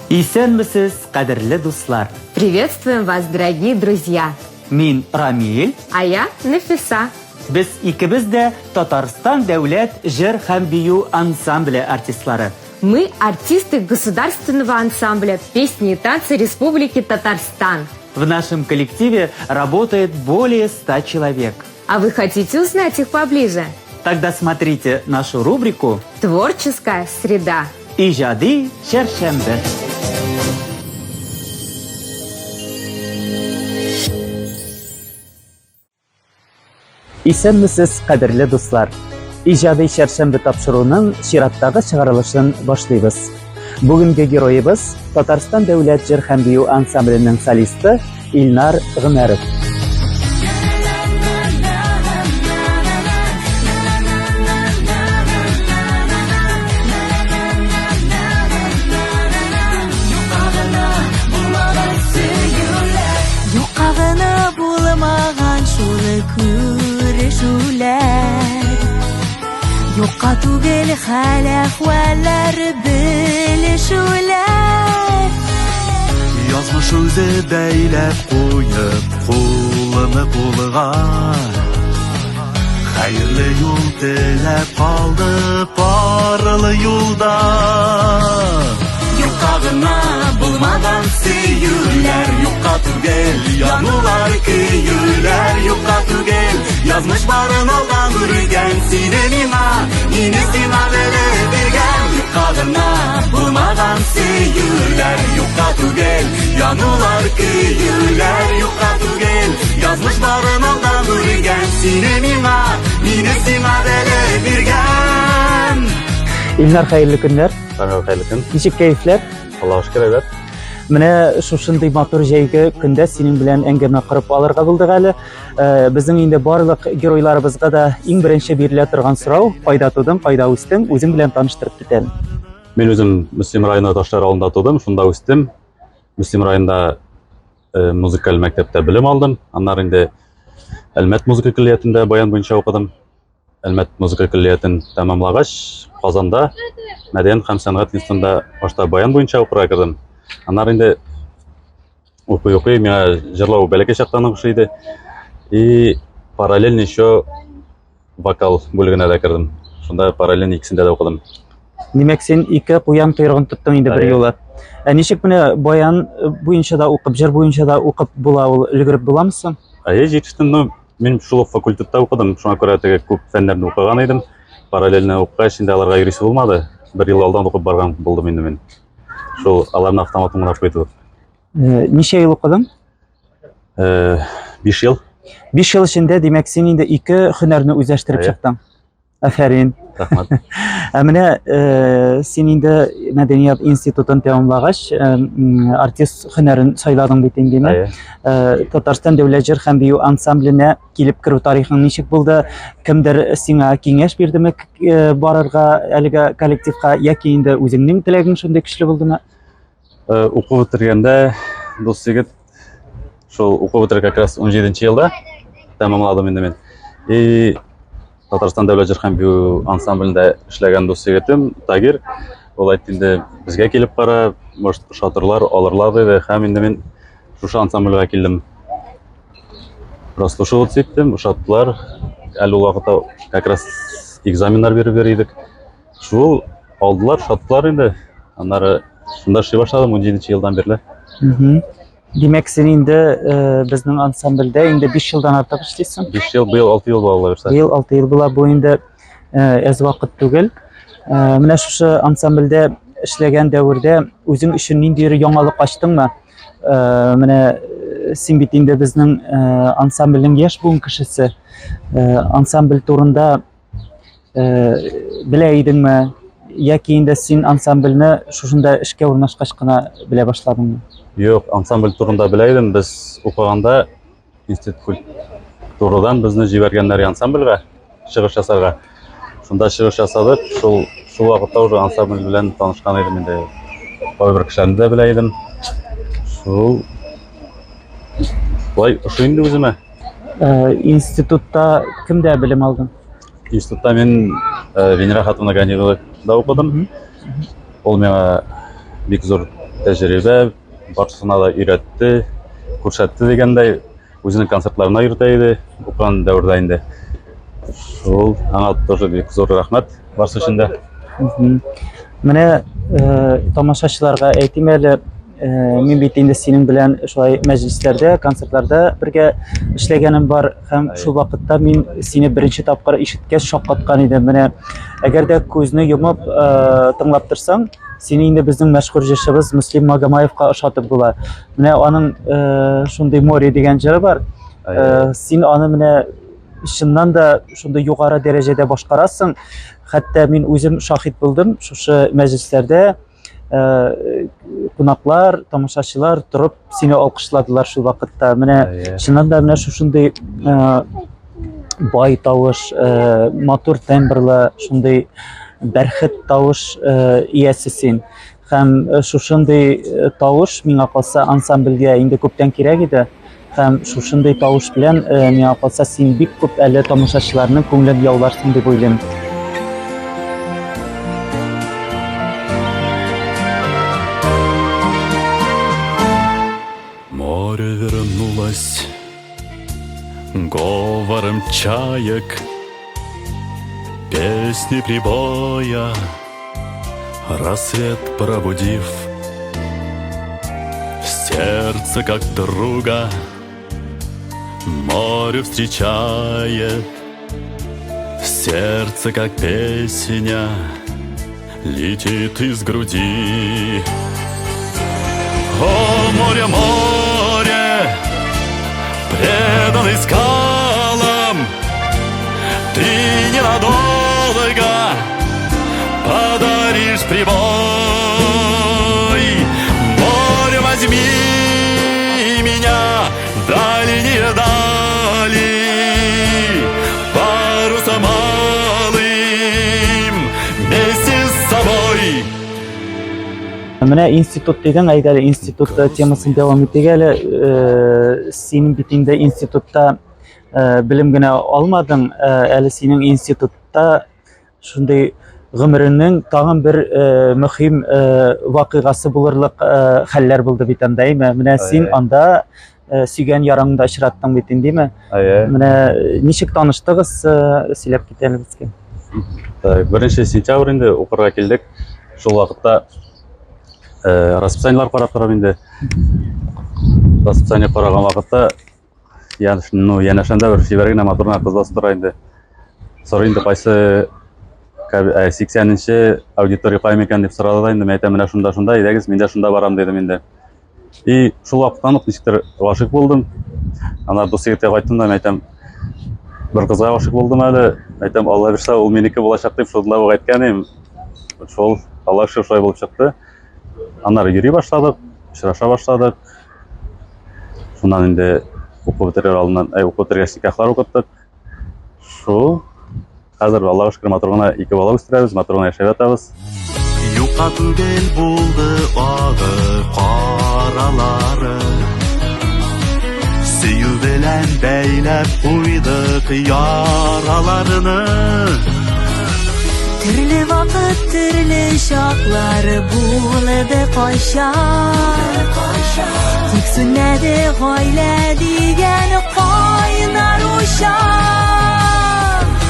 Исәнмесез, кадерле дуслар! Приветствуем вас, дорогие друзья! Мин Рамиль. А я Нафиса. Без икебез дә Татарстан дәүләт җыр һәм бию ансамбле артистлары. Мы артисты государственного ансамбля песни и танцы Республики Татарстан. В нашем коллективе работает более 100 человек. А вы хотите узнать их поближе? Тогда смотрите нашу рубрику «Творческая среда». Иҗади чәршәмбе. Исәнмесез, кадерле дуслар! Иҗади чәршәмбе тапшыруының чираттагы чыгарылышын башлыйбыз. Бүгенге героебыз Татарстан дәүләт җыр һәм бию ансамбленең солисты Илнар Гомәров. Юкка гына булмаган шул күрешүләр. Юкка түгел хәл-әхвәлләр белешүләр. Язмыш үзе бәйләп куеп кулыны кулга. Хәерле юл теләп калды парлы юлда. Юкка гына булмаган сөюләр, юкка түгел янулар, көюләр, юкка түгел язмыш барын алдан күргән, сине миңа, мине сиңа белеп биргән. Юкка гына булмаган сөюләр, юкка түгел янулар, көюләр, юкка түгел язмыш барын алдан күргән, сине миңа, мине сиңа белеп биргән. Илнар, хәерле көннәр. Рамил, хәерле көн. Ничек кәефләр? Аллаһ шөкер, әйбәт. Менә шушындый матур җәйге көндә синең белән әңгәмә корып алырга булдык әле. Э, безнең инде барлык геройларыбызга да иң беренче бирелә торган сорау, кайда тудың, кайда үстең, үзең белән таныштырып кит әле. Мин үзем Мөслим районы Ташлар авылында тудым, шунда үстем. Мөслим районында э, музыкаль мәктәптә белем алдым. Аннары инде Әлмәт музыка көллиятендә баян буенча укыдым. Әлмәт музыка көллиятен тәмамлагач, Казанда мәдәният һәм сәнгать институтында башта баян буенча укырга кердем. Аннары инде укый-укый миңа җырлау бәләкәй чактан ук ошый иде. И параллельно еще вокал бүлегенә дә кердем. Шунда параллельно икесендә дә укыдым. Димәк, син ике куян койрыгын тоттың инде бер юлы. Ә ничек менә баян буенча да укып, җыр буенча да укып була ул, өлгереп буламы соң? Әйе, җитештем, но Мин шул ук факультетта укыдым, шуңа күрә теге күп фәннәрне укыган идем. Параллельно укыгач, инде аларга йөрисе булмады. Бер ел алдан укып барган булдым инде мин. Шул аларны автоматом гына куйдылар. Э, ничә ел укыдың? Э, 5 ел. 5 ел эчендә, димәк, син инде ике һөнәрне үзләштереп чыктың. Афәрин. Рәхмәт. Ә менә э, син инде мәдәният институтын тәмамлагач, э, артист һөнәрен сайладың бит инде, димәк. Э, Татарстан дәүләт җыр һәм бию ансамбленә килеп керү тарихың ничек булды? Кемдер сиңа киңәш бирдеме э, барырга әлеге коллективка яки инде үзеңнең теләгең шундый көчле булдымы? Э, уку бетергәндә дус егет шул уку бетереп как раз 17 елда тәмамладым инде мин. И Татарстан дәүләт җыр һәм бию ансамблендә эшләгән дус егетем Тагир, ул әйтте инде безгә килеп кара, может ошатырлар, алырлар диде. Һәм инде мин шушы ансамбльгә килдем. Прослушиваться иттем, ошаттылар. Әле ул вакытта как раз экзаменнар биреп йөри идек. Шул алдылар, шаттылар инде. Аннары шунда эшли башладым 17 елдан бирле. Димәк, син инде э, безнең ансамбльдә инде 5 елдан артык эшлисең. 5 ел, быел 6 ел була Алла бирсә. Быел 6 ел була, бу инде э, әз вакыт түгел. Э, менә шушы ансамбльдә эшләгән дәвердә үзең өчен ниндидер яңалык ачтыңмы? Э, менә э, син бит инде безнең э, ансамбльнең яшь буын кешесе. Э, ансамбль турында Э, белә идеңме яки инде син ансамбльне шушында эшкә урнашкач кына белә башладыңмы? Юк, ансамбль турында белә идем. Без укыганда институт культурадан безне җибәргәннәр ансамбльгә чыгыш ясарга. Шунда чыгыш ясадык. Шул шул вакытта уже ансамбль белән танышкан идем инде. Кайбер кешеләрне дә белә идем. Шул Шулай ошый инде үземә. Э, институтта кемдә белем алдың? Институтта мин э, Венера Хатовна Ганиевада укыдым. Ул миңа бик зур тәҗрибә, барысына да өйрәтте, күрсәтте дигәндәй, үзенең концертларына йөртә иде, укыган дәвердә инде. Шул, аңа тоже бик зур рәхмәт барысы өчен дә. Менә э, тамашачыларга әйтим әле, э, мин бит инде синең белән шулай мәҗлесләрдә, концертларда бергә эшләгәнем бар һәм шул вакытта мин сине беренче тапкыр ишеткәч шаккаткан идем. Менә әгәр дә күзне йомып э, тыңлап торсаң, сине инде безнең мәшһүр җырчыбыз Мөслим Магомаевка ошатып була. Менә аның э, шундый Море дигән җыры бар. Э, син аны менә чыннан да шундый югары дәрәҗәдә башкарасың. Хәтта мин үзем шаһит булдым шушы мәҗлесләрдә э, кунаклар, тамашачылар торып сине алкышладылар шул вакытта. Менә чыннан да менә шушындый э, бай тавыш, э, матур тембрлы, шундый бәрхет тавыш иясе син. Һәм шушындый тавыш миңа калса ансамбльгә инде күптән кирәк иде. Һәм шушындый тавыш белән миңа калса син бик күп әле тамашачыларның күңелен яуларсың дип уйлыйм. Море вернулось говором чаек, Песни прибоя рассвет пробудив. Сердце как друга море встречает, Сердце как песня летит из груди. О, море, море, преданный скалам, Ты ненадолго подаришь прибой. Море, возьми меня в дальние дали, парусом алым вместе с собой. Менә институт дигән, әйдә әле институт темасын дәвам итик әле. Син бит инде институтта белем генә алмадың, әле синең институтта шундый гомереңнең тагын бер мөһим вакыйгасы булырлык хәлләр булды бит анда, әйме? Менә син анда сөйгән ярыңны да очраттың бит инде, әйме? Әйе. Менә ничек таныштыгыз, сөйләп кит әле безгә. Так, 1 сентябрь инде укырга килдек. Шул вакытта расписаниелар карап торам инде. Расписание караган вакытта я, ну, янәшәмдә бер чибәр генә матур гына кыз басып тора инде. Сорый инде кайсы 80-нче аудитория кая микән дип сорады да инде, мин әйтәм, менә шунда, шунда, әйдәгез, мин дә шунда барам дидем инде. И шул вакыттан ук ничектер гашыйк булдым. Аннары дус егеткә кайттым да, мин әйтәм, бер кызга гашыйк булдым әле. Әйтәм, Алла бирсә, ул минеке булачак дип шунда ук әйткән идем. Шул, Аллага шөкер, шулай булып чыкты. Аннары йөри башладык, очраша башладык. Шуннан инде уку бетерер алдыннан, әй, уку бетергәч никахлар укыттык. Шул. Хәзер Аллага шөкер, матур гына ике бала үстерәбез, матур гына яшәп ятабыз. Юкка түгел булды агы каралары. Сөю белән бәйләп куйдык яраларны. Төрле вакыт, төрле чаклар булды кайчан. Тик сүнмәде гаилә дигән кайнар учак.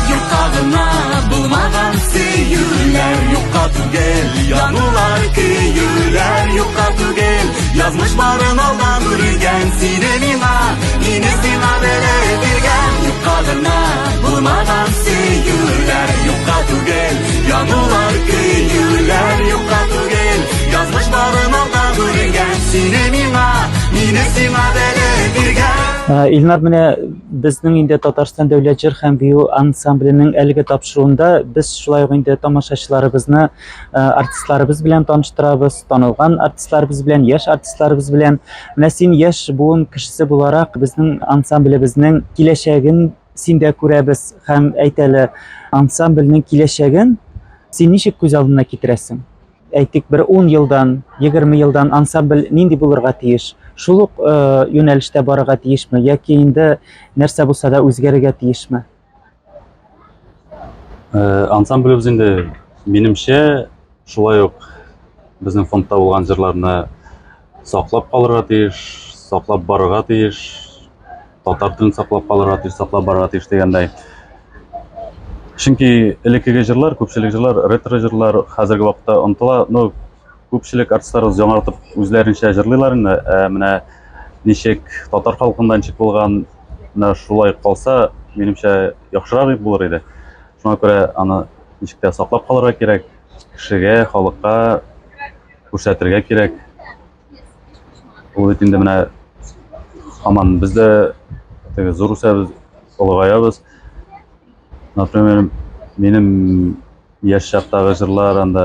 Юкка гына булмаган сөюләр, юкка түгел, янулар, көюләр, юкка түгел, язмыш барын алдан күргән, сине миңа, мине сиңа белеп биргән, юкка гына булмаган сөюләр, юкка түгел, янулар, көюләр, юкка түгел, язмыш барын алдан күргән, сине миңа, мине сиңа белеп биргән. Илнар, менә безнең инде Татарстан дәүләт җыр һәм бию ансамбленең әлеге тапшыруында без шулай ук инде тамашачыларыбызны артистларыбыз белән таныштырабыз, танылган артистларыбыз белән, яшь артистларыбыз белән. Менә син яшь буын кешесе буларак безнең ансамблебезнең киләчәген синдә күрәбез һәм әйт әле, ансамбльнең киләчәген син ничек күз алдына китерәсең? Әйтик, бер 10 елдан, 20 елдан ансамбль нинди булырга тиеш? Шул ук юнәлештә барырга тиешме яки инде нәрсә булса да үзгәрергә тиешме? Ансамблебез инде, минемчә, шулай ук безнең фондта булган җырларны саклап калырга тиеш, саклап барырга тиеш, татар телен саклап калырга тиеш, саклап барырга тиеш дигәндәй. Чөнки элеккеге җырлар, күпчелек җырлар, ретро җырлар хәзерге вакытта онытыла. Ну, күпчелек артистларыбыз яңартып үзләренчә җырлыйлар инде. Ә менә ничек татар халкында ничек булган, менә шулай калса, минемчә, яхшырак булыр иде. Шуңа күрә аны ничек тә саклап калырга кирәк, кешегә, халыкка күрсәтергә кирәк. Ул бит инде менә һаман без дә теге зур үсәбез, олыгаябыз. Например, минем яшь чактагы җырлар анда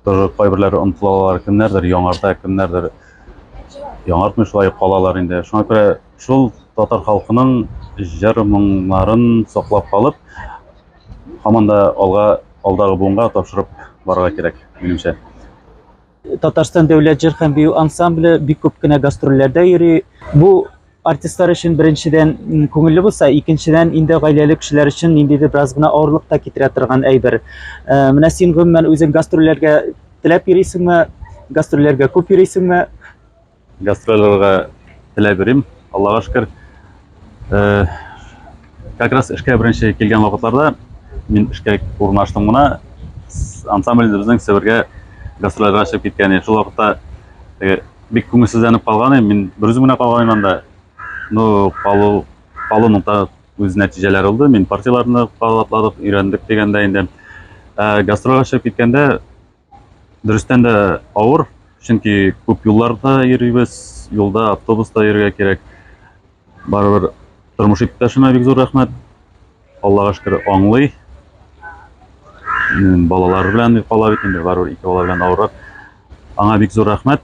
тоже кайберләре онытылалар, кемнәрдер яңарта, кемнәрдер яңартмый шулай калалар инде. Шуңа күрә шул татар халкының җыр моңнарын саклап калып, һаман да алга алдагы буынга тапшырып барырга кирәк, минемчә. Татарстан дәүләт җыр һәм бию ансамбле бик күп кенә гастрольләрдә йөри. Бу артистлар өчен беренчедән күңелле булса, икенчедән инде гаиләле кешеләр өчен ниндидер бераз гына авырлык та китерә торган әйбер. Э, менә син гомумән үзең гастрольләргә теләп йөрисеңме? Гастрольләргә күп йөрисеңме? Гастрольләргә теләп йөрим, Аллага шөкер. Э, как раз эшкә беренче килгән вакытларда мин эшкә урнаштым гына, ансамбль безнең Себергә гастрольләргә чыгып киткән иде. Шул вакытта теге бик күңелсезләнеп калган идем. Мин берүзем генә калган идем анда. Ну, калу калуның да үз нәтиҗәләре булды. Мин партияләрне кабатладык, өйрәндек дигәндә инде. Ә гастрольгә чыгып киткәндә Дөрестән дә авыр, чөнки күп юлларда йөрибез, юлда, автобуста йөрергә кирәк. Барыбер тормыш иптәшемә бик зур рәхмәт. Аллага шөкер, аңлый. Балалар белән кала бит инде, барыбер ике бала белән авыррак. Аңа бик зур рәхмәт.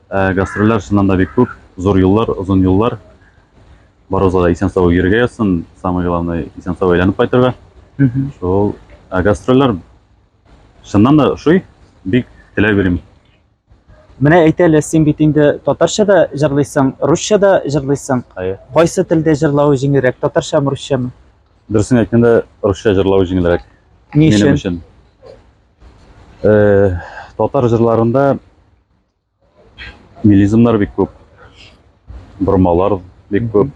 Ә, гастрольләр чыннан да бик күп, зур юллар, озын юллар. Барыбызга да исән-сау йөрергә язсын, самое главное, исән-сау әйләнеп кайтырга. Шул. Ә гастрольләр Чыннан да ошый, бик теләп йөрим. Менә әйт әле, син бит инде татарча да җырлыйсың, русча да җырлыйсың. Әйе. Кайсы телдә җырлавы җиңелрәк, татарчамы, русчамы? Дөресен әйткәндә, русча җырлавы җиңелрәк. Ни Минем өчен? өчен. Э, татар җырларында Мелизмнар бик күп. Бормалар бик күп.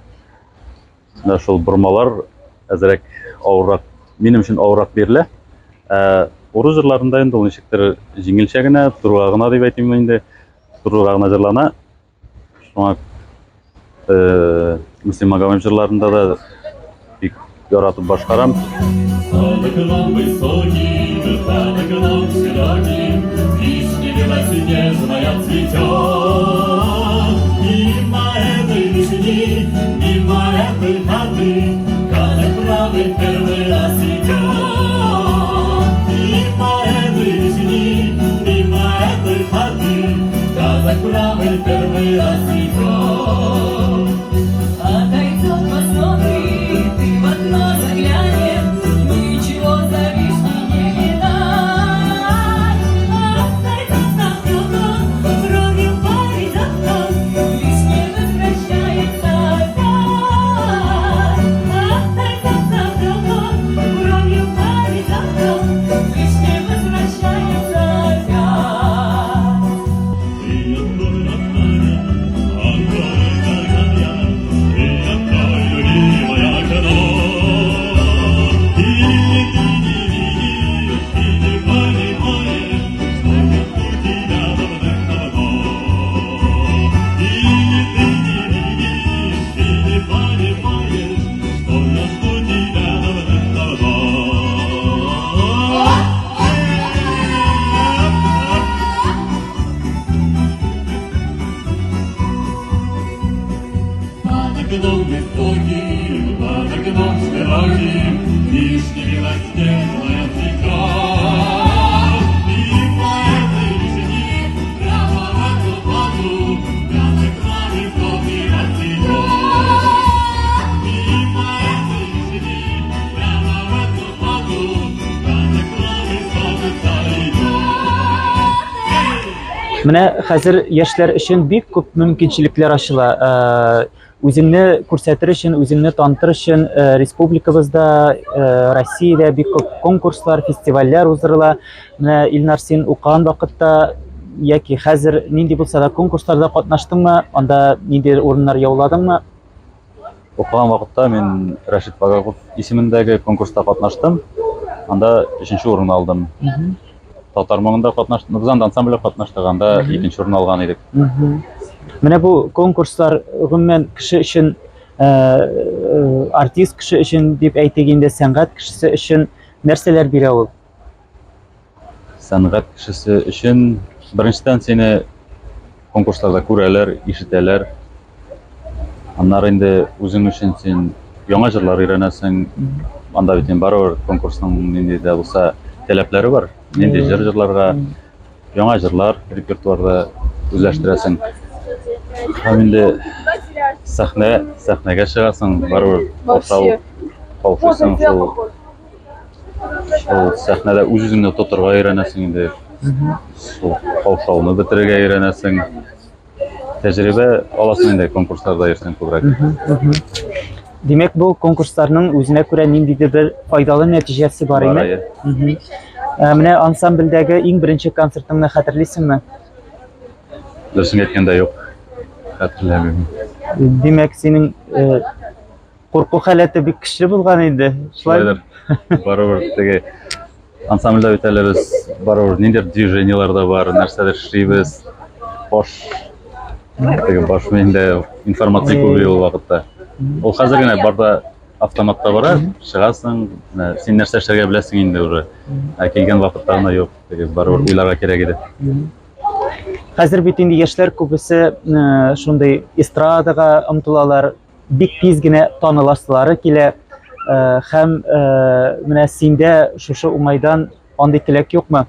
Менә шул бормалар әзрәк авыррак, минем өчен авыррак бирелә. Ә урыс җырларында инде ул ничектер җиңелчә генә, турыга гына дип әйтим инде, турыга гына җырлана. Шуңа э, Мөслим Магомаев җырларында да бик яратып башкарам. Под окном высоким, под окном широким, Вишня белоснежная цветет. Мимо этой вишни, мимо этой хаты, Казак правый первый раз идет. Мимо этой вишни, мимо этой хаты, Казак правый первый раз идет. Отойдет, посмотрит, и в окно заглянет, Ничего за вишней не видать. Отойдет, отойдет, бровью поведет он, Вишня возвращается опять. Отойдет, отойдет, бровью поведет он, Вишня возвращается опять. Ты одной родная, одной дорогая, Ты одной любимая окно. Или ты не видишь и не понимаешь, Что я жду тебя давным-давно. Или ты не видишь и не понимаешь, Что я жду тебя давным-давно. Под окном высоким, под окном широким, Вишня белоснежная цветет. Мимо этой вишни, прямо в эту хату, Казак правый в тот раз идет. Мимо этой вишни, прямо в эту хату, Казак правый стопится идет. Менә хәзер яшьләр өчен бик күп мөмкинчелекләр ачыла. Э, Үзеңне күрсәтер өчен, үзеңне танытыр өчен э, республикабызда, э, Россиядә бик күп конкурслар, фестивальләр уздырыла. Менә Илнар, син укыган вакытта яки хәзер нинди булса да конкурсларда катнаштыңмы? Анда нинди урыннар яуладыңмы? Укыган вакытта мин Рәшит Вагапов исемендәге конкурста катнаштым. Анда өченче урын алдым. Татар моңында катнаштым. Без анда ансамбльдә катнаштык, анда икенче урын алган идек. Менә бу конкурслар гомумән кеше өчен э, э, артист кеше өчен дип әйтик инде, сәнгать кешесе өчен нәрсәләр бирә ул? Сәнгать кешесе өчен беренчедән сине конкурсларда күрәләр, ишетәләр. Аннары инде үзең өчен син яңа җырлар өйрәнәсең. Анда бит инде барыбер конкурсның нинди дә булса таләпләре бар. Нинди җыр җырларга, яңа җырлар репертуарда үзләштерәсең. Һәм инде сәхнә, сәхнәгә чыгасың, барыбер каушау, каушыйсың шул Шул сәхнәдә үз-үзеңне тотырга өйрәнәсең инде. Шул каушауны бетерергә өйрәнәсең. Тәҗрибә аласың инде конкурсларда йөрсәң күбрәк. Димәк, бу конкурсларның үзенә күрә ниндидер бер файдалы нәтиҗәсе бар Бар, име? әйе. Ә, Менә ансамбльдәге иң беренче концертыңны хәтерлисеңме? Дөресен әйткәндә юк. Хәтерләмим. Димәк, синең э, Курку халәте бик көчле булган инде. Шулайдыр. Барыбер теге ансамбльдә бит әле без барыбер ниндидер движениелар да бар, нәрсәдер эшлибез. Баш теге баш миендә информация күп ул вакытта. Ул хәзер генә бар да автоматта бара, чыгасың, менә син нәрсә эшләргә беләсең инде уже. Ә килгән вакытта гына юк, теге барыбер уйларга кирәк иде. Хәзер бит инде яшьләр күбесе э, шундый эстрадага омтылалар, бик тиз генә таныласылары килә э, һәм э, менә синдә шушы уңайдан андый теләк юкмы?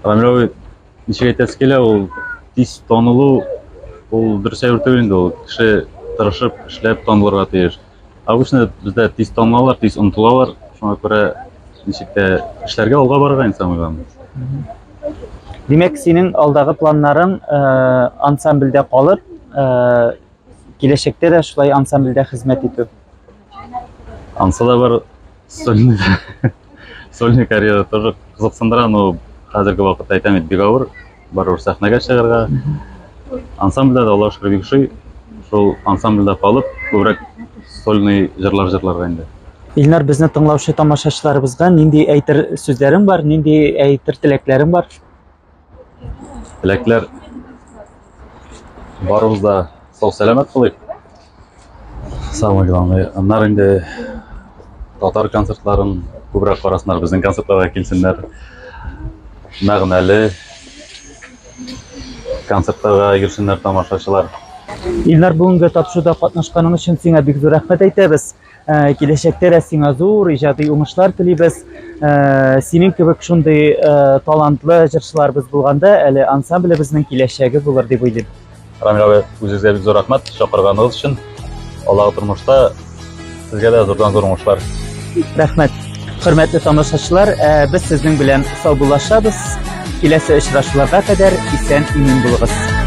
Рамил абый, ничек әйтәсе килә, ул тиз танылу ул дөрес әйбер түгел инде ул. Кеше тырышып, эшләп танылырга тиеш. Обычно бездә тиз танылалар, тиз онытылалар. Шуңа күрә ничек тә эшләргә алга барырга инде самое главное. Димәк, синең алдагы планнарың э, ансамбльдә калып, э, киләчәктә дә шулай ансамбльдә хезмәт итү. Ансы да бар, сольный, сольный карьера тоже кызыксындыра, но хәзерге вакытта әйтәм бит, бик авыр, барыбер сәхнәгә чыгарга. Ансамбльдә дә Аллаһ шөкер бик ошый. Шул ансамбльдә калып, күбрәк сольный җырлар җырларга инде. Илнар, безне тыңлаучы тамашачыларыбызга нинди әйтер сүзләрең бар, нинди әйтер теләкләрең бар? Теләкләр барыбыз да сау сәламәт булыйк. Самое главное, аннары инде татар концертларын күбрәк карасыннар, безнең концертларга килсеннәр. Мәгънәле концертларга йөрсеннәр тамашачылар. Илнар, бүгенге тапшыруда катнашканың өчен сиңа бик зур рәхмәт әйтәбез. Э, киләчәктә дә сиңа зур иҗади уңышлар телибез. Э, синең кебек шундый э, талантлы җырчыларыбыз булганда, әле ансамблебезнең киләчәге булыр дип уйлыйм. Рамил абый, үзегезгә бик зур рәхмәт чакырганыгыз өчен. Алдагы тормышта сезгә дә зурдан зур уңышлар. Рәхмәт. Хөрмәтле тамашачылар, без сезнең белән саубуллашабыз. Киләсе очрашуларга кадәр исән-имин булыгыз.